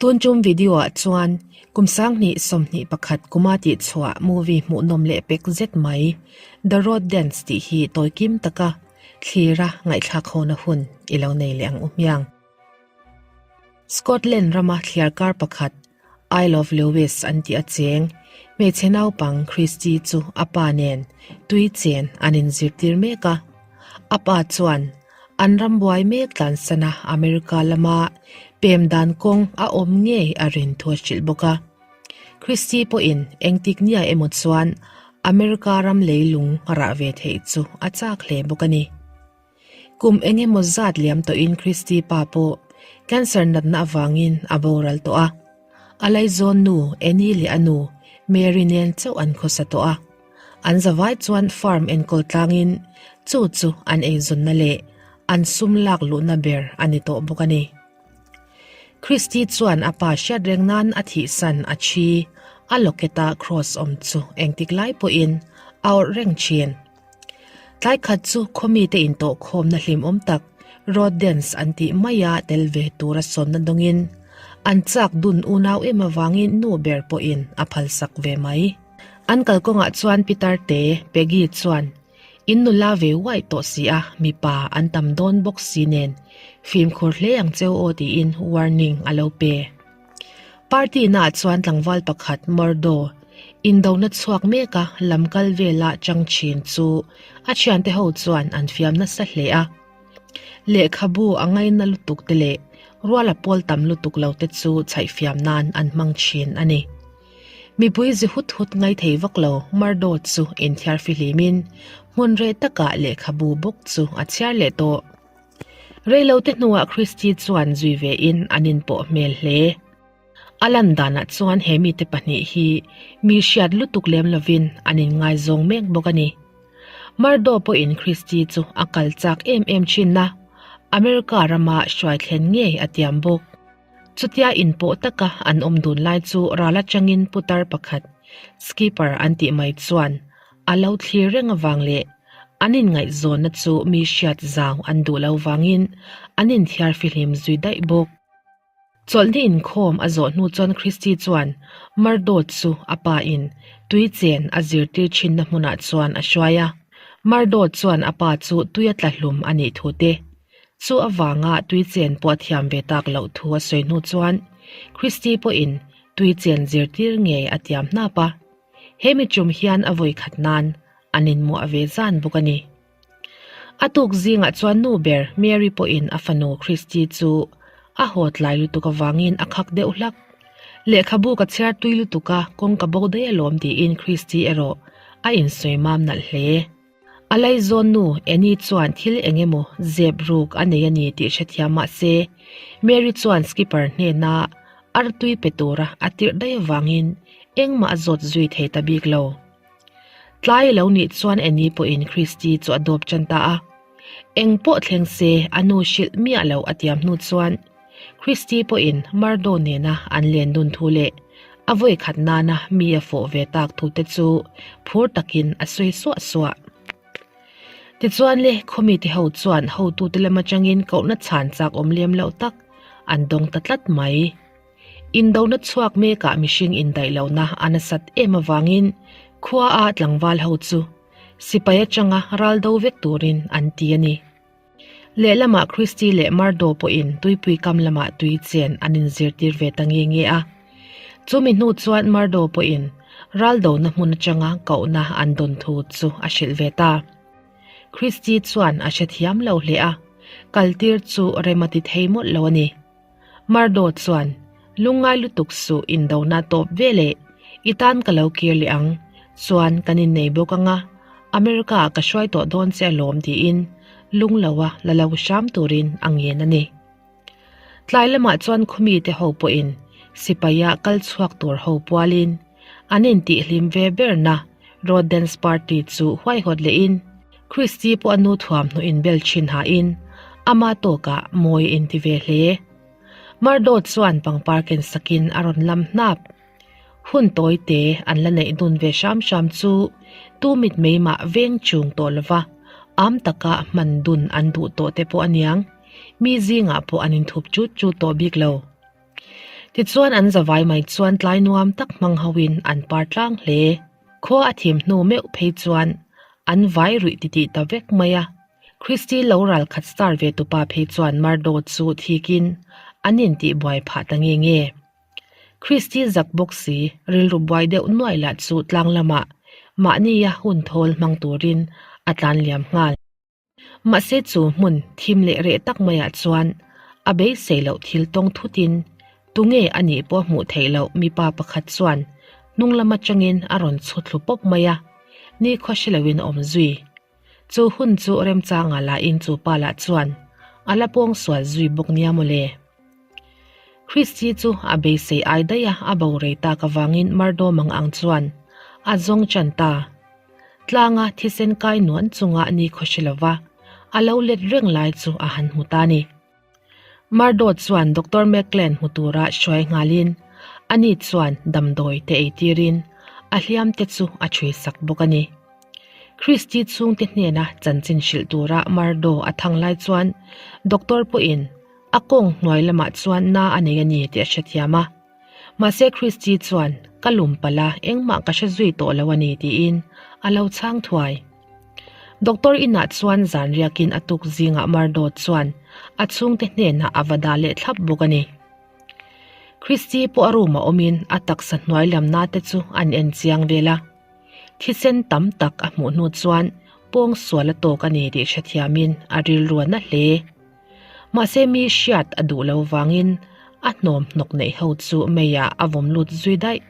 Tun tum video ah chuan kum 2021 kuma tih chhuah movie hmuhnawm leh pek zet mai The Road Dance tih hi tawi kim taka thlira ngaihthlak hona hun i lo nei leh ang u hmiang. Scotland rama thliar kar pakhat Isle of Lewis an tih a cheng hmeichhe naupang Christy chu a pa nen tui chen an inzirtir mek a. A pa chuan an ram buai mek tlansana America lama pem dan kawng a awm ngei a rin thu a hrilh bawk a. Christy pawhin engtik nia emaw chuan America ram leilung rah ve theih chu a chak hle bawk a ni. Kum eng emaw zat liam tawhin Christy pa pawh cancer natna avangin a boral tawh a. A laizawn nu Annie leh a nu Mary nen chauh an khawsa tawh a. An zavai chuan farm enkawl tlangin chu chu an eizawnna leh an sum lak luhna ber a ni tawh bawk a ni. Christy chuan a pa hriat reng nan a thihsan a thi a locket-a cross awm chu engtik lai pawhin a awrh reng thin. Tlai khat chu khawmite intawhkhawmna hlimawm tak Road Dance an tih maia tel ve tura sawnna dawngin an chak dun unau em avangin nu ber pawhin a phalsak ve mai. An kalkawngah chuan Pitar te, Peggy chuan in nula ve uaih tawh si a, mipa an tam dawn bawk si nen fimkhur hle ang cheu aw tiin warning a lo pe. Party naah chuan tlangval pakhat Murdo indona chhuak meka lam kal vela chang thin chu a thiante ho chuan an fiam nasa hle a. Lehkhabu a ngaina lutuk te leh ruala pawl tam lutuk lo te chu chhaihfiam nan an hmang thin a ni. Mipui zi hut hut ngai thei vak lo Murdo chu inthiar fihlimin hmun reh takah lehkhabu bawk chu a chhiar leh tawh. Reilote hnuah Christy chuan zui ve in an inpawh hmel hle. A lan danah chuan he mite pahnih hi mi hriat lutuk lem lovin an inngaizawng mek bawk a ni. Murdo pawhin Christy chu a kal chak em em thin a, America rama hruai thlen ngei a tiam bawk. Chutia inpawh taka an awm dun lai chu ral atangin putar pakhat, skipper an tih mai chuan a lo thlir reng avang leh an inngaihzawnna chu mi hriat zau an duh lo vangin an inthiar fihlim zui daih bawk. Chawlhni inkhawm a zawh hnu chuan Christy chuan Murdo chu a pa in tui chen a zirtir thinna hmunah chuan a hruai a. Murdo chuan a pa chu tui a tla hlum a nih thu te Chu avanga tui chen pawh a thiam ve tak loh thu a sawi hnu chuan Christy pawhin tui chen zirtir ngei a tiam hnap a. He mi tum hian a vawi khat nan an inmuah ve zan bawk a ni. A tuk zingah chuan nu ber Mary pawhin a fanu Christy chu a haw tlai lutuk avangin a khak deuh hlak. Lehkhabu ka chhiar tui lutuk a, kawng ka bo daih alawm tiin Christy erawh a insawi mam nalh hle. A laizawn nu Annie chuan thil eng emaw zep ruk a nei a ni tih hrethiam mah se, Mary chuan skipper hnena artui pe tura a tirh daih avangin engmah a zawt zui thei ta bik lo. Tlai a lo nih chuan Annie pawhin Christy chu a dawp tan ta a. Eng pawh thleng se a nu hrilh miah lo a tiam hnu chuan Christy pawhin Murdo nena an len dun thu leh a vawi khat nana mi a fawh ve tak thu te chu phur takin a sawi suah suah. Tichuan le, khawmite ho chuan hotute lam atangin kohna chhan chak awm lem loh tak an dawng ta tlat mai. Indona chhuak mekah mihring indaih lohna a nasat em avangin khua a tlangval ho chu sipai atanga ral do vek turin an ti a ni. Lehlamah Christy leh Murdo pawhin tuipui kam lamah tui chen an inzirtir ve ta nge nge a. Chumi hnu chuan Murdo pawhin ral dona hmun atanga kohna an dawn thu chu a hrilh ve ta. Christy chuan a hrethiam lo hle a, kaltir chu rem a ti thei mawlh lo a ni. Murdo chuan, Lungngai lutuk suh indona tawp ve leh, i tan ka lo kir leh ang, chuan kan innei bawk anga, America ah ka hruai tawh dawn che alawm tiin lungloa la lo hram turin a ngen a ni. Tlai lamah chuan khawmite ho pawhin sipaia kal chhuak tur ho pualin an intihhlim ve berna Road Dance Party chu huaihawt lehin Christy pawh a nu thuamhnaw inbel thin hain ama tawkah mawi a inti ve hle. Murdo chuan pangpar ken sakin a rawn lam hnap. Hun tawi te an la neih dun ve hram hram chu tu mitmei mah veng chung tawh lova am taka hman dun an duh tawh te pawh aniang. Mi zingah pawh an inthup chut chut tawh bik lo. Tichuan an zavai mai chuan tlai nuam tak hmang hoin an par tlang hle. Khua a thim hnu meuh phei chuan an vai ruih titih ta vek mai a. Christy lo ral khat star ve tupa phei chuan Murdo chu thikin an intih buai phah ta nge nge. Christy zak bawk si, rilru buai deuh nuai lah chu tlang lamah mahnia hun thawl hmang turin a tlan liam nghal. Mahse chu hmun thim leh reh tak maiah chuan a beisei loh thil tawng thutin tunge a nih pawh hmuh theih loh mipa pakhat chuan hnung lam atangin a rawn chhu thlu pawp mai a, nikhua hre loin a awm zui. Chu hun chu remchanga lahin chu pa lah chuan a la pawng sual zui bawk nia mawle. Christy chu a beisei ai daih a, a bo rei tak avangin Murdo mang ang chuan a zawng chan ta. Tlanga thisen kai nuan chunga nikhaw hre lova a lo let reng lai chu a han hmu ta ni. Murdo chuan Doctor McLean hmu tura hruai nghalin ani chuan damdawi te ei tirin a hliam te chu a chhui sak bawk a ni. Christy chhungte hnena chanchin hrilh tura Murdo a thang lai chuan Doctor pawhin a kawng hnuai lamah chuan na a nei a ni tih a hrethiam a. Mahse Christy chuan, Ka lum palh a, engmah ka hre zui tawh lo a ni tiin a lo chhang thuai. Doctor inah chuan zan riakin a tuk zingah Murdo chuan a chhungte hnenah a va dah leh thlap bawk a ni. Christy pawh a room-ah awmin a taksa hnuai lamna te chu an en chiang vel a. Thisen tam tak a hmuh hnu chuan pawng sual a tawk a ni tih hrethiamin a rilru a na hle. Mahse mi hriat a duh lo vangin a hnawm hnawk neih ho chu meiah a vawm lut zui daih.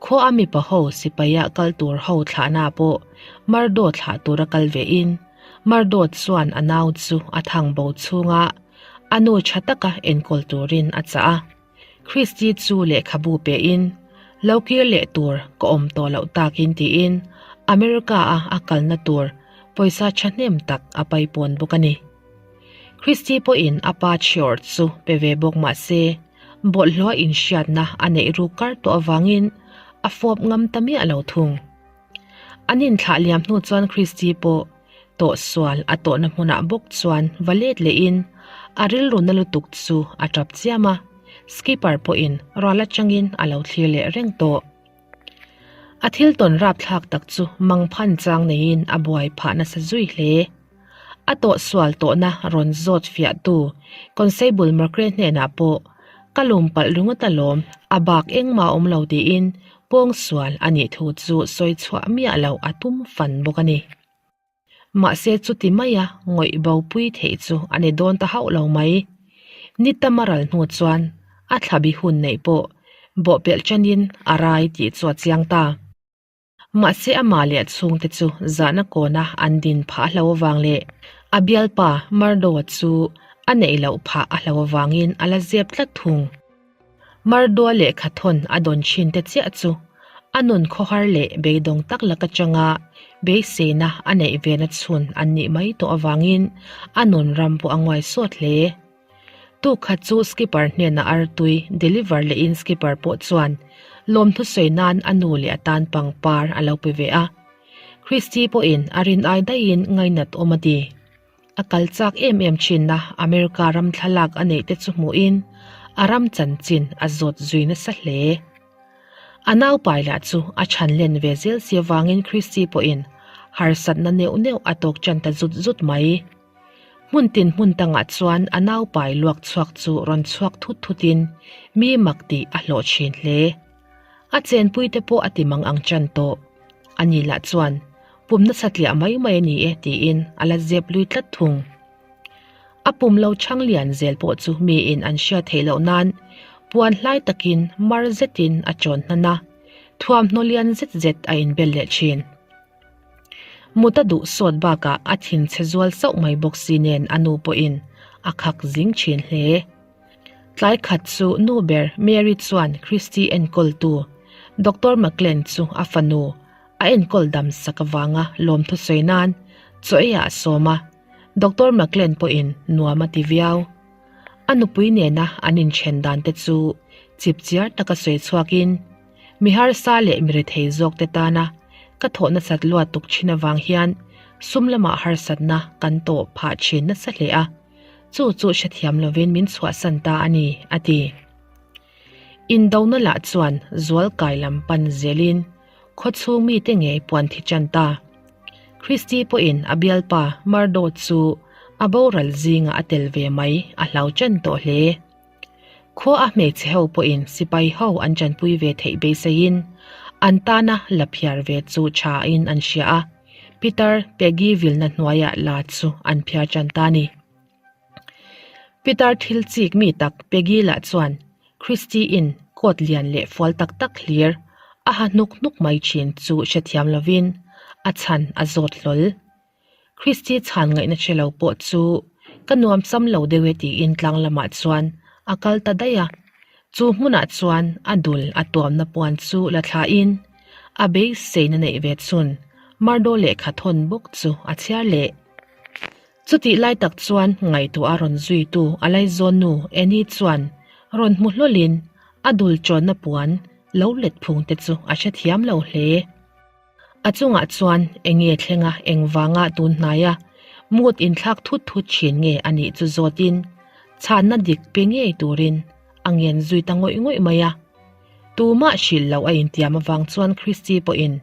Khua a mipa ho sipaia kal tur ho thlahna pawh Murdo thlah tura kal ve in Murdo chuan a nau chu a thang bo chhunga a nu tha taka enkawl turin a chah a. Christy chu lehkhabu pe in lo kir leh tur ka awm tawh loh takin tiin America a a kalna tur pawisa thahnem tak a paipawn bawk a ni. Christy pawhin a pa chhiawr chu pe ve bawk mah se bawlhhlawh inhriatna a neih ruk kar tawh avangin a fawp ngam ta miah lo thung. An inthlah liam hnu chuan Christy pawh tawh sual a tawhna hmunah bawk chuan va let lehin a rilru na lutuk chu a tap chiam a, skipper pawhin ral atangin a lo thlir leh reng tawh. A thil tawn rapthlak tak chu mangphan chang neiin a buai phah nasa zui hle. A tawh sual tawhna rawn zawt fiahtu Constable Mcrae hnenah pawh ka lum palh ringawt alawm, a bak engmah a awm lo tiin pawng sual a nih thu chu sawi chhuah miah loh a tum fan bawk a ni. Mahse chuti maia ngawih bo pui theih chu a ni dawn ta hauh lo mai. Ni tam a ral hnu chuan a thlabi hun neih pawh bawhpelh chanin a rai tih chu a chiang ta. Mahse amah leh a chhungte chu zahna kawna an din phah a hlo avang leh a bialpa Murdo-a chu a neih loh phah a hlo avangin a la zep tlat thung. Murdo-a lehkha thawn a dawn thin te chiah chu a nun khawhar leh beidawng tak lak atanga beiseina a neih vena chhun an nih mai tawh avangin a nun ram pawh a nguai sawt hle. Tuk khat chu skipper hnenah artui deliver lehin skipper pawh chuan lawmthu sawi nan a nu leh a tan pangpar a lo pe ve a. Christy pawhin a rin ai daihin ngainat awm a ti. A kal chak em em thinna America ram thlalak a neih te chu hmuhin a ram chanchin a zawt zui nasa hle. A naupai lah chu a chhan len ve zel si avangin Christy pawhin harsatna neuh neuh a tawk tan ta zut zut mai. Hmun tin hmun tangah chuan a naupai luak chhuak chu rawn chhuak thut thutin mi mak tih a hlawh thin hle. A chenpuite pawh a ti mang ang chan tawh. Ani lah chuan pum nasa tliah mai mai a ni e tiin a la zep lui tlat thung. A pum lo chhang lian zel pawh chu miin an hriat theih loh nan puan hlai takin mar zetin a chawn hnan a, thuamhnaw lian zet zet a inbel leh thin. Mut a duh sawt bakah a thinchhe zual sauh mai bawk si nen a nu pawhin a khak zing thin hle. Tlai khat chu nu ber Mary chuan Christy enkawltu Doctor McLean chu a fanu a enkawl dam sak avanga lawmthu sawi nan chaw eiah a sawm a, Doctor McLean pawhin nuam a ti viau. A nupui nena an inthen dan te chu chipchiar taka sawi chhuakin, Mi harsa leh mi rethei zawk te tana ka thawh nasat luat tuk thin avang hian sum lamah harsatna kan tawh phah thin nasa hle a, chu chu hrethiam lovin min chhuahsan ta a ni, a ti. Indona lah chuan zualkai lam pan zelin khawchhung mite ngei puan thi tan ta. Christy pawhin a bialpa Murdo chu a boral zingah a tel ve mai a hlau tan tawh hle. Khua a hmeichhe ho pawhin sipai ho an tanpui ve theih beiseiin an tana la phiar ve chu thain an hria a, Peter Peggy vilna hnuaiah la chu an phiar tan ta a ni. Peter thil chik mi tak Peggy lah chuan Christy-in coat lian leh fual tak tak hlir a ha hnuk hnuk mai thin chu hrethiam lovin a chhan a zawt hlawl. Christy chhan ngaihna hre lo pawh chu ka nuam sam lo deuh e tiin tlang lamah chuan a kal ta daih a. Chu hmunah chuan a dul a tuamna puan chu la thlain a beiseina neih ve chhun Murdo lehkha thawn bawk chu a chhiar leh. Chutih lai tak chuan ngaihtuah a rawn zuitu a laizawnnu Annie chuan rawn hmu hlawlin a dul chawnna puan lo let phung te chu a hrethiam lo hle. A chungah chuan eng nge thlenga engvanga tun hnaia mood inthlak thut thut thin nge a nih chu zawtin chhanna dik pe ngei turin a ngen zui ta ngawih ngawih mai a. Tumah hrilh loh a intiam avang chuan Christy pawhin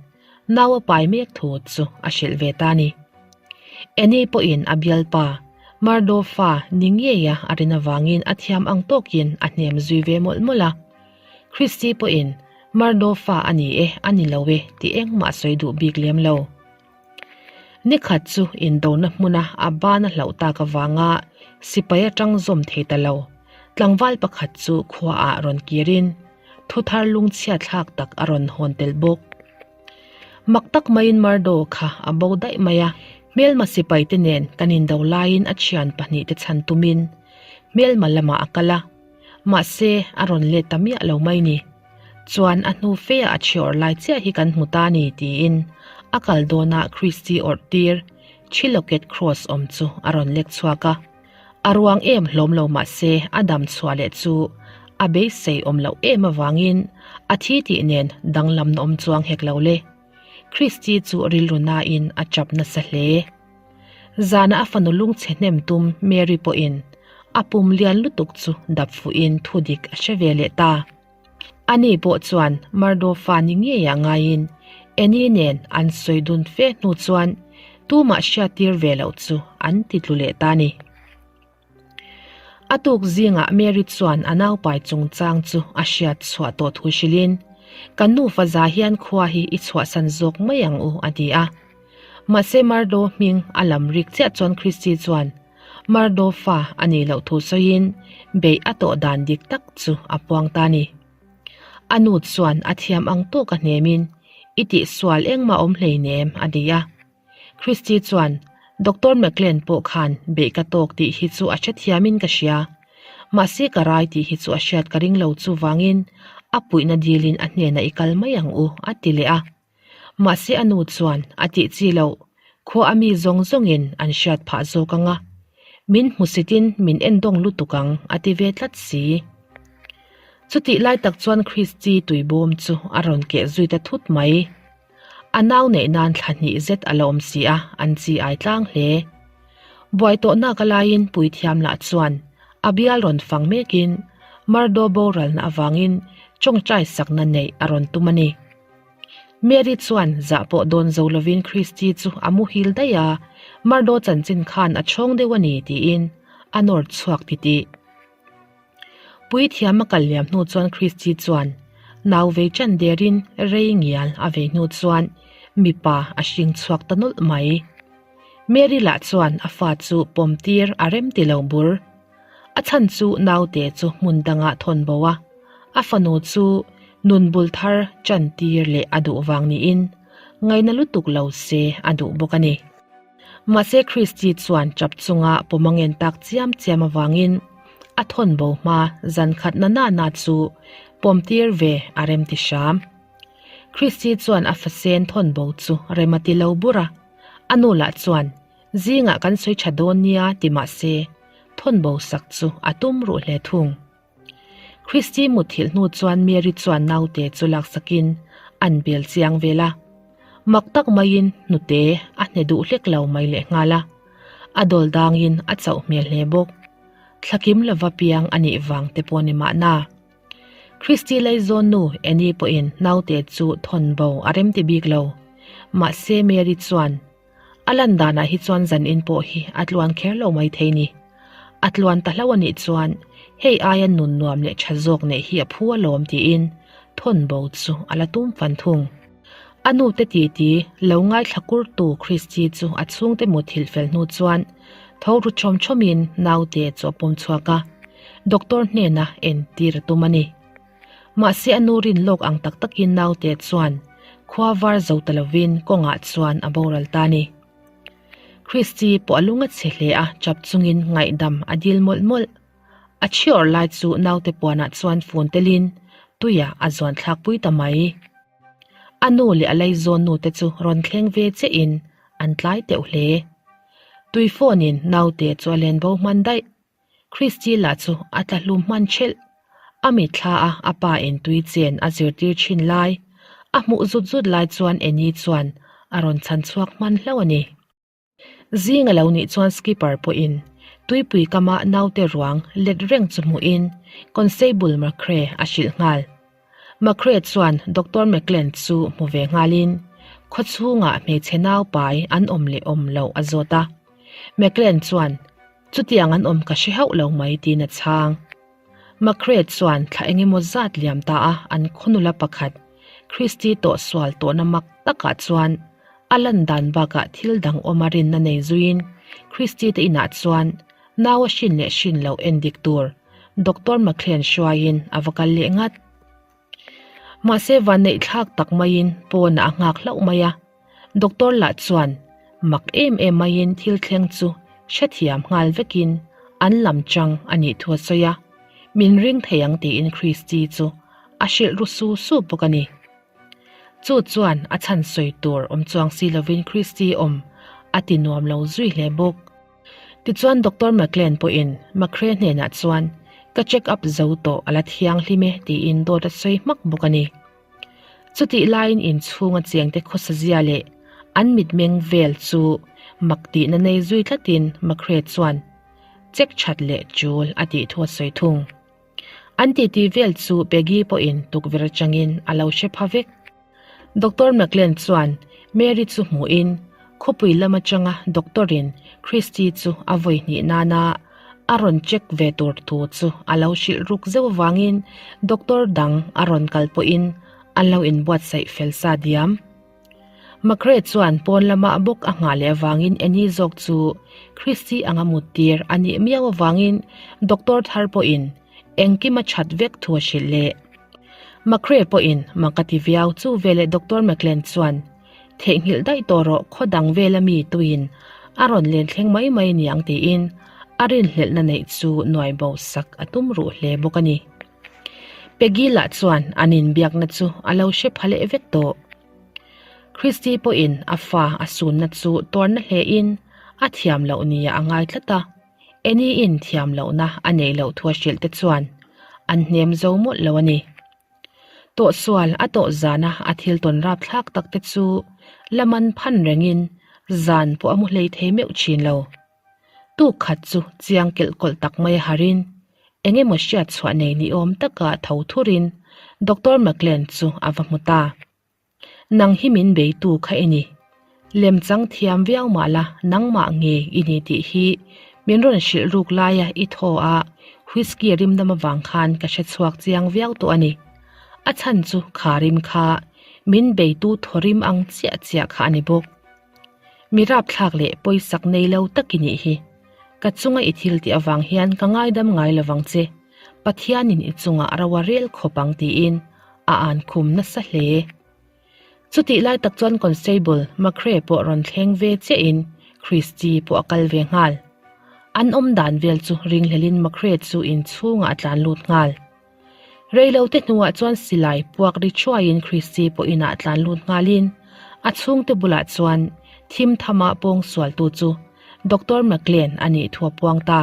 nau a pai mek thu chu a hrilh ve ta a ni. Annie pawhin a bialpa Murdo fa ni ngeia a rin avangin a thiam ang tawkin a hnem zui ve mawlh mawlh a. Christy pawhin Murdo fa a ni e, a ni lo e tih engmah sawi duh bik lem lo. Nikhat chu indona hmuna a ban a hlauh tak avanga sipai atang zawm thei ta lo. Tlangval pakhat chu khuaah rawn kirin thuthar lungchhia thlak tak a rawn hawn tel bawk. Mak tak maiin Murdo kha a bo daih mai a, hmelma sipaite nen kan indo laiin a thian pahnihte chhan tumin hmelma lamah a kal a. Mahse, a rawn let ta miah lo mai ni. Chuan a hnu fe ah a chhiawr lai chiah hi kan hmu ta ni tiin a kal dawnah Christy awrh tir Chiloket Cross awm chu a rawn lek chhuak a. A ruang em hlawm lo mahse a dam chhuah leh chu a beisei awm loh em avangin a thi tih nen danglamna awm chuang hek lo le. Christy chu rilru nain a chap nasa hle. Zana a fanu lungchhe hnem tum Mary pawhin a pum lian lutuk chu dap fuhin thudik a hre ve leh ta. Ani pawh chuan Murdo fa ni ngeiah ngaiin Annie nen an sawi dun fe hnu chuan tumah hriattir ve loh chu an ti tlu leh ta a ni. A tuk zingah Mary chuan a naupai chungchang chu a hriat chhuah tawh thu hrilhin, Kan nufa za hian khua hi i chhuahsan zawk mai ang u, a ti a. Mahse Murdo hming a lam rik chiah chuan Christy chuan Murdo fa a nih loh thu sawiin beih a tawh dan dik tak chu a puang ta a ni. A nu chuan a thiam ang tawk a hnemin, I tihsual engmah awm hleinem, a ti a. Christy chuan, Doctor McLean pawh khan beih ka tawk tih hi chu a hrethiamin ka hria. Mahse ka rai tih hi chu a hriat ka ring lo chuvangin a puihna dilin a hnenah i kal mai ang u, a ti leh a. Mahse a nu chuan a tih chi loh, khua a mi zawng zawngin an hriat phah zawk ang a. Min hmusitin min endawng lutuk ang, a ti ve tlat si. Chutih lai tak chuan Christy tuibawm chu a rawn keh zui ta thut mai. A nau neih nan thla hnih zet a la awm si a, an chi ai tlang hle. Buai tawh nak a laiin puithiam lah chuan a bial rawn fang mekin Murdo boralna avangin tawngtai sakna neih a rawn tum a ni. Mary chuan zah pawh dawn zo lovin Christy chu a muhil daih a, Murdo chanchin khan a chhawng deuh a ni tiin a nawr chhuak titih. Puithiam a kal liam hnu chuan Christy chuan nau vei ṭan derin rei ngial a vei hnu chuan mipa a hring chhuak ta nawlh mai. Mary lah chuan a fa chu pawm tir a rem ti lo bur. A chhan chu naute chu hmun dangah thawn bo a, a fanu chu nun bul thar ṭan tir leh a duh vang niin ngaina lutuk lo se a duh bawk a ni. Mahse Christy chuan ṭap chunga pawm a ngen tak chiam chiam avangin a thawn bo hma zan khat na na na chu pawm tir ve a rem ti hram. Christy chuan a fasen thawn bo chu rem a ti lo bur a, a nu lah chuan zingah kan sawi tha dawn nia ti mahse thawn bo sak chu a tum ruh hle thung. Christy mutthilh hnu chuan Mary chuan naute chu laksakin an bel chiang vel a. Mak tak maiin hnute a hne duh hlek lo mai lehnghal a. A dawl dangin a chauh hmel hle bawk. Thlakim lova piang a nih vang te pawh ni mahna. Christy laizawn nu Annie pawhin naute chu thawn bo a remti bik lo. Mahse Mary chuan a lan danah hi chuan zanin pawh hi a tluan kher lo mai thei ni. A tluan ta hlauh a nih chuan hei aia nun nuam leh tha zawk neih hi a phu alawm tiin thawn bo chu a la tum fan thung. A nute titi lo ngaithla kurtu Christy chu a chhungte muthilh fel hnu chuan tho ru chawm chawmin naute chu a pawm chhuak a, doctor hnena entir a tum a ni. Mahse a nu rin lawk ang tak takin naute chuan khua var zo ta lovin kawngah chuan a boral ta a ni. Christy pawh a lung a chhe hle a, chap chungin ngaihdam a dil mawlh mawlh. A thiawr lai chu naute puanah chuan fun telin tuiah a zuan thlakpui ta mai. A nu leh a laizawn nu te chu rawn thleng ve chiahin an tlai teuh hle. Tui phone in naute chu a len bo hman daih. Christy lah chu a tla hlum hman thelh. A mitthla a a pa in tui chen a zirtir thin lai, a hmuh zut zut lai chuan Annie chuan a rawn chhan chhuak hman hlauh a ni. Zing a lo nih chuan skipper pawhin tuipui kama naute ruang let reng chu hmuhin Constable McCrae a hrilh nghal. McCrae chuan Doctor McLean chu hmu ve nghalin khawchhungah hmeichhe naupai an awm leh awm loh a zawt a. McLean chuan, Chutiang an awm ka hre hauh lo mai tiin a chhang. McCrae chuan thla engemaw zat liam ta a an khawnula pakhat Christy tawh sual tawhna mak takah chuan a lan dan bakah thil dang awm a rinna nei zuiin Christy te inah chuan nau a hrin leh hrin loh en dik tur Doctor McLean hruaiin a va kal leh ngat. Mahse vanneih thlak tak maiin pawnah a nghak hlauh mai a, Doctor lah chuan mak em em maiin thil thleng chu hrethiam nghal vekin an lam chang a nih thu a sawi a, min ring thei ang tiin Christy chu a hrilh ru su su bawk a ni. Chu chuan a chhan sawi tur awm chuang si lovin Christy awm a ti nuam lo zui hle bawk. Tichuan Doctor McLean pawhin McRae hnenah chuan ka check up zo tawh a la thianghlim e tiin dawt a sawi hmak bawk a ni. Chutih laiin inchhunga chengte khawsazia leh an mitmeng vel chu mak tihna nei zui tlatin McRae chuan check that leh tul a tih thu a sawi thung. An titi vel chu Peggy pawhin tukverh atangin a lo hre pha vek. Doctor McLean chuan Mary chu hmuhin khawpui lam atanga doctor-in Christy chu a vawi hnih nana a rawn check ve tur thu chu a lo hrilh ruk zeuh avangin doctor dang a rawn kal pawhin an lo inbuatsaih fel sa diam. McRae chuan pawn lamah bawk a nghah leh avangin Annie zawk chu Christy anga muttir a nih miau avangin doctor thar pawhin engkim a that vek thu a hrilh leh. McRae pawhin mak a ti viau chu veleh Doctor McLean chuan theihnghilh daih tawh rawh khaw dang vela mi tuin a rawn len thleng mai mai niang tiin a rinhlelhna neih chu nuai bo sak a tum ruh hle bawk a ni. Peggy lah chuan an inbiakna chu a lo hre pha leh vek tawh. Christy pawhin a fa a sunna chu tuarna hlein a thiam loh nia a ngai tlat a. Annie-in thiam lohna a neih loh thu a hrilh te chuan an hnem zo mawlh lo a ni. Tawhsual a tawh zana a thil tawn rapthlak tak te chu la man phan rengin zan pawh a mu hlei thei meuh thin lo. Tuk khat chu chiang kelh kawlh tak mai a harin eng emaw hriat chhuah nei ni awm taka tho thurin Doctor McLean chu a va hmu ta. Nang hi min beitu kha i ni. Lemchang thiam viau mah la nangmah nge i ni tih hi min rawn hrilh ruk laia i thaw a whisky rim dam avang khan ka hre chhuak chiang viau tawh a ni. A chhan chu kha rim kha min beitu thaw rim ang chiah chiah kha a ni bawk. Mi rapthlak leh pawisak nei lo tak i nih hi. Ka chunga i thil tih avang hian ka ngaidam ngai lovang che. Pathianin i chungah ro a rel khawp ang tiin a an khum nasa hle. Chutih lai tak chuan Constable McRae pawh rawn thleng ve chiahin Christy pawh a kal ve nghal. An awm dan vel chu ringhlelin McRae chu inchhungah a tlan lut nghal. Reilote hnuah chuan silai puak ri thuaiin Christy pawh inah tlan lut nghalin a chhungte bulah chuan thim thama pawng sualtu chu Doctor McLean a nih thu a puang ta.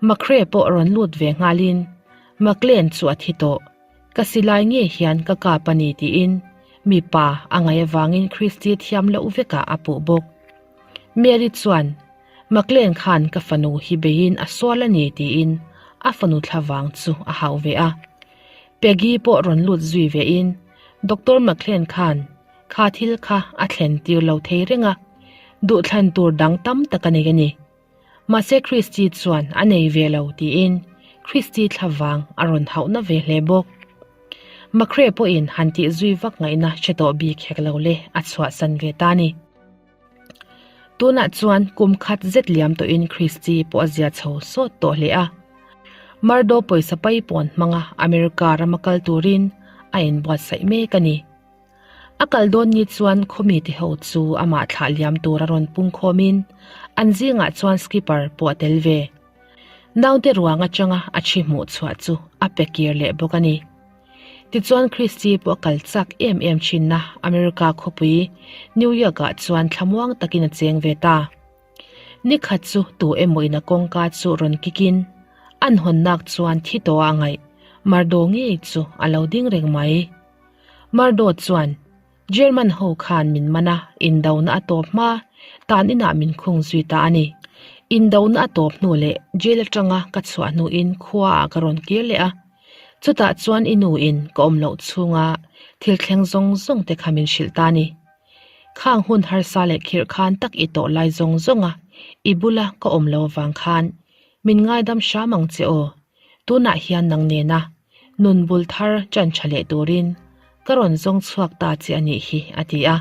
McRae pawh rawn lut ve nghalin McLean chu a thi tawh. Ka silai nge hian ka kap a ni tiin mipa a ngaih avangin Christy thiam loh vekah a puh bawk. Mary chuan McLean khan ka fanu hi beiin a sual a ni tiin a fanu thlavang chu a hauh ve a. Peggy pawh rawn lut zui ve in Doctor McLean khan kha thil kha a thlen tir lo thei reng a, duhthlan tur dang tam tak a nei a ni. Mahse Christy chuan a nei ve lo tiin Christy thlavang a rawn hauhna ve hle bawk. Macrae pawhin han tih zui vak ngaihna hre tawh bik hek lo le a chhuahsan ve ta ni. Tunah chuan kum khat zet liam tawhin Christy pawh a zia chho sawt tawh hle a. Murdo pawisa paipawn hmanga America rama kal turin a inbuatsaih mek a ni. A kal dawn ni chuan khawmite ho chu amah thlah liam tur a rawn pung khawmin an zingah chuan skipper pawh a tel ve. Naute ruang atanga a thi hmuh chhuah chu a pe kir leh bawk a ni. Tichuan Christy pawh a kal chak em em thinna America khawpui New York ah chuan thlamuang takin a cheng ve ta. Nikhat chu tu emaw in a kawngka chu rawn kik in an hawnnak chuan thi tawh a ngaih Mardo ngei chu a lo ding reng mai. Murdo chuan, German ho khan min man a, indona a tawp hma, tan inah min khung zui ta a ni. Indona a tawp hnu leh jail atanga ka chhuah hnuin khuaah ka rawn kir leh a. Chutah chuan i nu in ka awm loh chhunga thil thleng zawng zawng te kha min hrilh ta a ni. Khang hun harsa leh khirh khan tak i tawh lai zawng zawnga i bula ka awm lo avang khan min ngaidam hram ang che aw. Tunah hian nang nena nun bul thar chan tha leh turin ka rawn zawng chhuak ta che a nih hi, a ti a.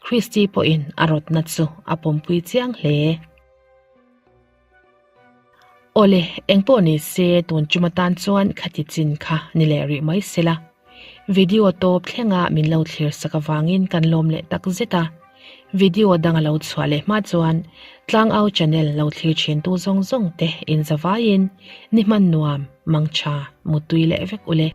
Christy pawhin a rawtna chu a pawmpui chiang hle. Awle, engpawh ni se tun tum atan chuan khati chin kha ni leh rih mai sela. Video tawp thlenga min lo thlir sak avangin kan lawm leh tak zet a. Video dang a lo chhuah leh hma chuan Tlangau channel lo thlir thin tu zawng zawng te in zavaiin ni hman nuam, mangtha, muttui leh vek ule.